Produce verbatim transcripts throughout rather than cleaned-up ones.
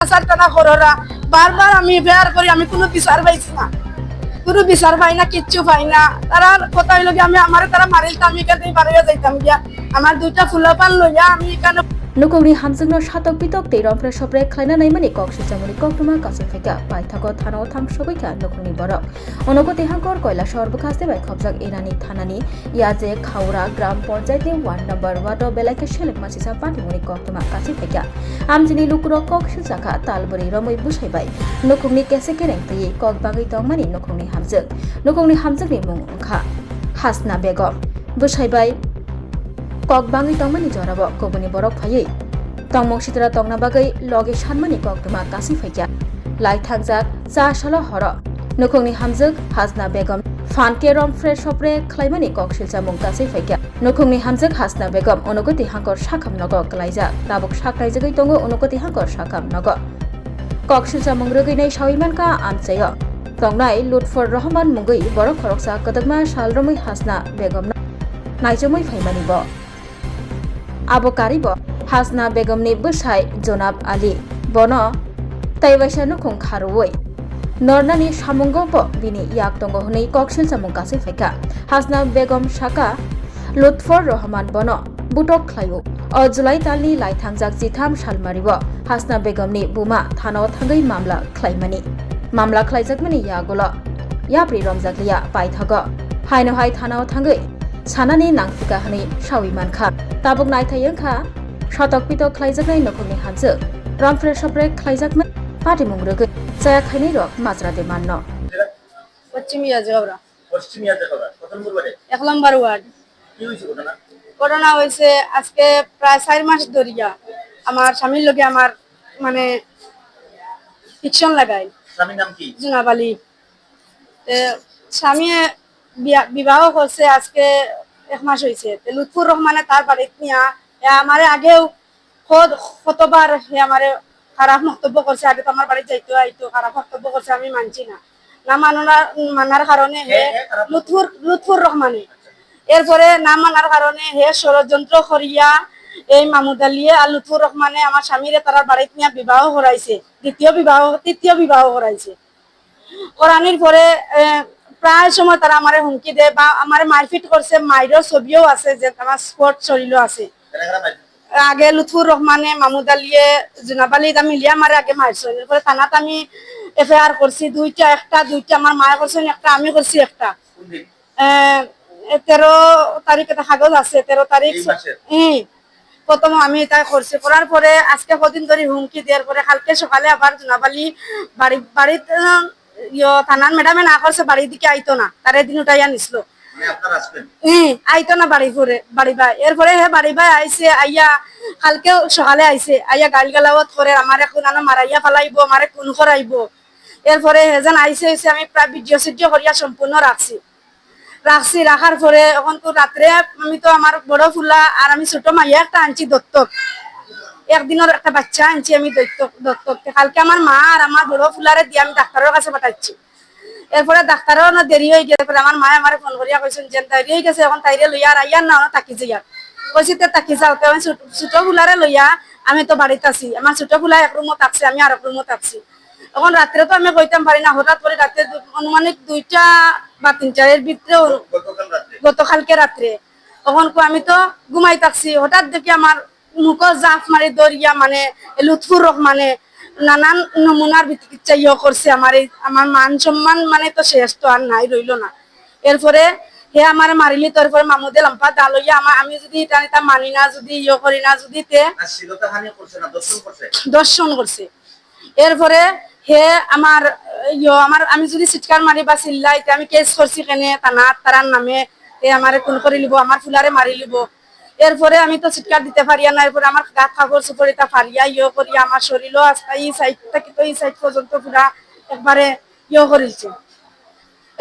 অত্যাচার তারা কররা। বারবার আমি এফআইআর করি, আমি কোনো বিচার পাইছি না, কোনো বিচার পাই না, কিচ্ছু পাই না। তারার কথা অইলো কি, আমি, আমারে তারা মারিল তো আমি এখান থাকি বারইয়া যাইতাম গিয়া। আমার দুইটা ফুলাফান লইয়া আমি এখানে Nukhungni hamjwkno satok pitok tei romphre sopre khlaina naimani kok silchamungni koktwma kachi phaikha, paithago thanao thang sogwikha nukhungni borok. Unokoti hangkor Koilashahar bwkhaste bai khobjak Irani thanani Yaje Khaura Gram Panchayat ni ward number ward o belai khe selengma sisa patimungni koktwma kachi phaikha. Amchini lukurok kok silchakha talbwrwi romwi bwsai bai nukhungni kese kereng twiwi kok bangwi tongmani nukhungni hamjwk. Nukhungni hamjwkni mung wngkha Hasna Begum. Bwsai bai kok bangwi tongmani jorao kubuni borok phaiwi tongmung sitra tongna bagwi logi sanmani koktwma kachi phaikha. Lai thangjak cha salo horo nukhungni hamjwk Hasna Begum phan khe romphre sopre khlaimani kok silchamung kachi phaikha. Nukhungni hamjwk Hasna Begum Unokoti hangkor sakham nogo kwlaijak. Tabuk saklaijagwi tongo Unokoti hangkor sakham nogo. Kok silchamung rwgwi nai sawi mankha amchaio tongnai Lutfur Rahman mungwi borok khoroksa kwdwkma sal romwi Hasna Begumno naichomwi phaimani bo. Abo karibo Hasna Begumni bwsai Jonab Ali, bono tei waisa nukhung kharwi nornani samungo bo bini yak tongo hwnwi kok silchamung kachi phaikha. Hasna Begum sakha, Lutfur Rahman bono butok khlaio. O July talni lai thangjak chitham salmario Hasna Begumni buma thanao thangwi mamla khlaimani. Mamla khlaijakmani yagulo yapri romjakliya paithago. Haino hai thanao thangwi sanani nangphika hwnwi sawi mankha. Tabuk naithai wngkha satok pitok khlaijaknai nukhungni hamjwk. Romphre sopre khlaijakmani patimung rwgwi chaya khainairok majra de manno. পশ্চিম ইয়াজিগাঁওড়া। পশ্চিম ইয়াজিগাঁওড়া। কত নম্বর ওয়ার্ডে? এক নম্বর ওয়ার্ড। কি হয়েছে ঘটনা? ঘটনা হয়েছে আজকে প্রায় চার মাস ধরিয়া আমার স্বামীর লগে আমার মানে ফিকশন লাগাই। স্বামীর নাম কি? জুনাব আলী। তে স্বামী বিয়া-, বিবাহ করছে আজকে এক মাস হইছে। তে লুৎফুর রহমানে তার বাড়িত নিয়া, এ আমারে আগেও কত-, কতবার হে আমারে খারাপ মন্তব্য করছে। আগে তো আমার বাড়িত যাইতো আইতো, খারাপ মন্তব্য করছে, আমি মানছি না। না মানার, মানার কারণে হে হে, হে খারাপ লুৎফুর, লুৎফুর রহমানে। এরপরে না মানার কারণে হে ষড়যন্ত্র করিয়া এই মামুদ আলিয়ে আর লুৎফুর রহমানে আমার স্বামীরে তারার বাড়িত নিয়া বিবাহ করাইছে, দ্বিতীয় বিবাহ, তৃতীয় বিবাহ করাইছে। করানির পরে, এ, প্রায় সময় তারা আমারে হুমকি দেয় বা আমারে মারপিট করছে, মাইরর ছবিও আছে যে আমার স্পট শরীরও আছে। আগে লুৎফুর রহমানে, মামুদ আলিয়ে, জুনাব আলী ইতা মিলিয়া আমারে আগে মারছইন। এরপরে থানাত আমি এফআইআর করছি দুইটা, একটা দুইটা আমার মায়ে করছইন, একটা আমি করছি একটা। কোন দিন? এ, এ, তেরো তারিখ একটা কাগজ আছে, তেরো তারিখ। এই মাসের? হুম। প্রথম আমি এটা করছি, করার পরে আজকে কদিন ধরে হুমকি দেওয়ার পরে কালকে সকালে আবার জুনাব আলী বাড়ি, বাড়িত, আহ, ইয়ো, থানার ম্যাডামে না করছে, বাড়ির দিকে আইতো না, তারে দিন উঠাইয়া নিছিল। মানে আপনার হাজবেন্ড? হুম, আইতো না বাড়ি ঘুরে, বাড়ি বায়। এরপরে হে বাড়ি বায় আইছে, আইয়া কালকেও সকালে আইছে, আইয়া গাইল গালাওয়াত করে, "আমারে খুন আনো, মারাইয়া ফালাইবো, আমারে খুন করাইবো।" এরপরে হে যেন আইছে, আইছে, আমি প্রায় ভিডিও সিডিও করিয়া সম্পূর্ণ রাখছি। রাখছি, রাখার পরে এখন তো রাত্রে আমি তো আমার বড় ফুলা আর আমি ছোট মাইয়া একটা আনছি দত্তক, একদিনের একটা বাচ্চা আনছি আমি দত্তক, দত্তক। তে কালকে আমার মা আর আমার বড় ফুলারে দিয়ে আমি ডাক্তারের কাছে পাঠাচ্ছি। এরপরে ডাক্তারও না দেরি হয়ে গেছে, পরে আমার মায়ে আমারে ফোন করিয়া কইছেন যে দেরি হয়ে গেছে, এখন তাইরে লইয়া আর আইয়ার না, ওনা থাকি যাইয়ার। কইছি তে থাকি যাও, তো আমি ছোট, ছোট ফুলারে লইয়া আমি তো বাড়িত আছি, আমার ছোট ফুলা এক রুমও থাকছে, আমি আর এক রুমও থাকছি। এখন রাত্রে তো আমি কইতাম পারি না, হঠাৎ করে রাতে দু-, আনুমানিক দুইটা বা তিনটা এর ভিতরে ও-, গতকাল রাত্রে? গতকালকে রাত্রে। তখন কো আমি তো ঘুমাই থাকছি, হঠাৎ দেখি আমার মুখো জাফ মারি ধরিয়া, মানে, লুৎফুর রহমানে নানান নমুনার বিচিকিৎসা ইয়ে করছে। আমার এই, আমার মান সম্মান, মানে, তো শেষ তো আর নাই, রইলো না। এরপরে হে আমারে মারিলি, তারপরে মামুদে লাম্পা দা লইয়া আমা-, আমি যদি এটা, এটা মানি না, যদি ইয়ে করি না, যদি তে না, শ্লীলতাহানি করছে না, ধর্ষণ করছে? ধর্ষণ করছে। এরপরে হে আমার, ইয়ো, আমার, আমি যদি চিৎকার মারি বা চিল্লাই, তে আমি কেস করছি কেনে, তা না, তারার নামে, তে আমারে খুন করি লিব, আমার ফুলারে মারি লিব। এরপরে আমি তো চিৎকার দিতে পারিয়া না, এরপরে আমার গাত কাপড় চোপড় এটা ফারিয়া, ইয়ো করিয়া, আমার শরীরও আস্তা এই সাইড থাকি তো এই সাইড পর্যন্ত পুরা একবারে ইয়ো করিলছে।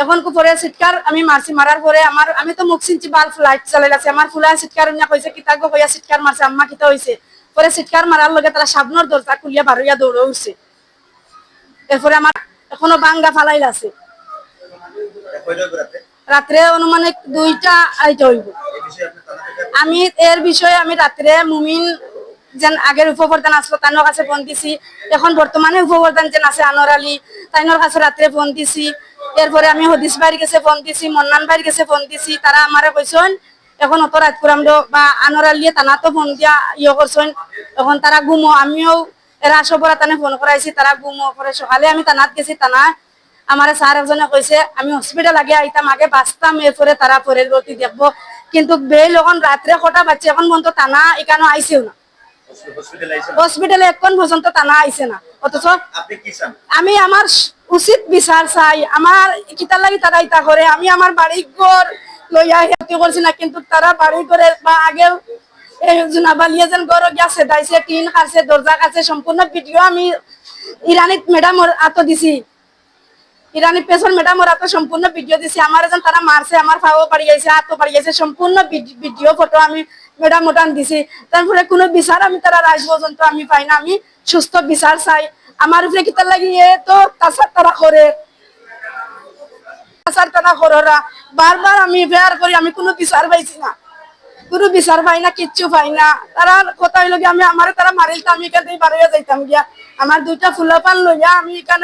এখন কো পরে চিৎকার আমি মারছি, মারার পরে আমার, আমি তো মুখ চিনছি, বাল্ব লাইট চালাই আছে, আমার ফুলা চিৎকার উনিয়া কইছে, "কিতা গো?" কইয়া চিৎকার মারছে, "আম্মা, কিতা হইছে?" পরে চিৎকার মারার লগে তারা সামনের দরজা খুলিয়া বারইয়া দৌড়ে উঠছে। এরপরে আমার এখনো ভাঙ্গা ফালাইল আছে। কয়টা হইব রাতে? রাত্রে আনুমানিক দুইটা আড়াইটা হইব। এই বিষয়ে আপনি থানা থেকে আমি, এর বিষয়ে আমি রাত্রে মুমিন যেন আগের উপপ্রধান আসলো, তাইনর কাছে ফোন দিছি। এখন বর্তমানে উপপ্রধান যেন আছে আনোয়ার আলী, তাইনর কাছে রাত্রে ফোন দিছি। এরপরে আমি হদিস ভাইর কাছে ফোন দিছি, মন্নান ভাইর কাছে ফোন দিছি। তারা আমারে কইছইন, এখন অত রাইত করাম দো বা আনোয়ার আলীয়ে থানাত তো ফোন দিয়া ইয়ে করছইন। এখন তারা ঘুমো, আমিও এরা সবরা তানে ফোন করাইছি, তারা ঘুমো। পরে সকালে আমি থানাত গেছি, থানায় আমারে স্যার একজনে কইছে, "আমি হসপিটাল আগে আইতাম, আগে বাঁচতাম, এরপরে তারা পরের গতি দেখবো।" কিন্তু বেইল এখন রাত্রে কটা বাজছে, এখন পর্যন্ত থানা এখানো আইছেও না, হসপিটালে আইছে না? হসপিটালে এখন পর্যন্ত থানা আইছে না। অথচ আপনি কি চান? আমি আমার স-, উচিত বিচার চাই। আমার কিতার লাগি তারা ইতা করে? আমি আমার বাড়ি ঘর লইয়া ক্ষতি করছি না, কিন্তু তারা বাড়ি ঘরে বা আগে এই জুনাবালিয়ে যেন ঘর গিয়া সেদাইছে, টিন কাটছে, দরজা কাটছে, সম্পূর্ণ ভিডিও আমি ইরানি ম্যাডামর আতো দিছি। ইরানি পেশর ম্যাডামর আতো সম্পূর্ণ ভিডিও দিছি। আমার যেন তারা মারছে, আমার পাও বাড়ি আইছে, আতো বাড়ি আইছে, সম্পূর্ণ ভিডি-, ভিডিও ফটো আমি ম্যাডাম ওটান দিছি। তারপরে কোনো বিচার আমি তারা আজ পর্যন্ত আমি পাই না। আমি সুস্থ বিচার চাই। আমার উপরে কিতার লাগি এত অত্যাচার তারা করে, অত্যাচার তারা কররা। বারবার আমি প্রেয়ার করি, আমি কোনো বিচার পাইছি না, কোনো বিচার পাই না, কিচ্ছু পাই না। তারা কথা হইল কি, আমি, আমারে তারা মারিল তো আমি এখান থেকে বারইয়া যাইতাম গিয়া। আমার দুইটা ফুলাপান লইয়া আমি এখানে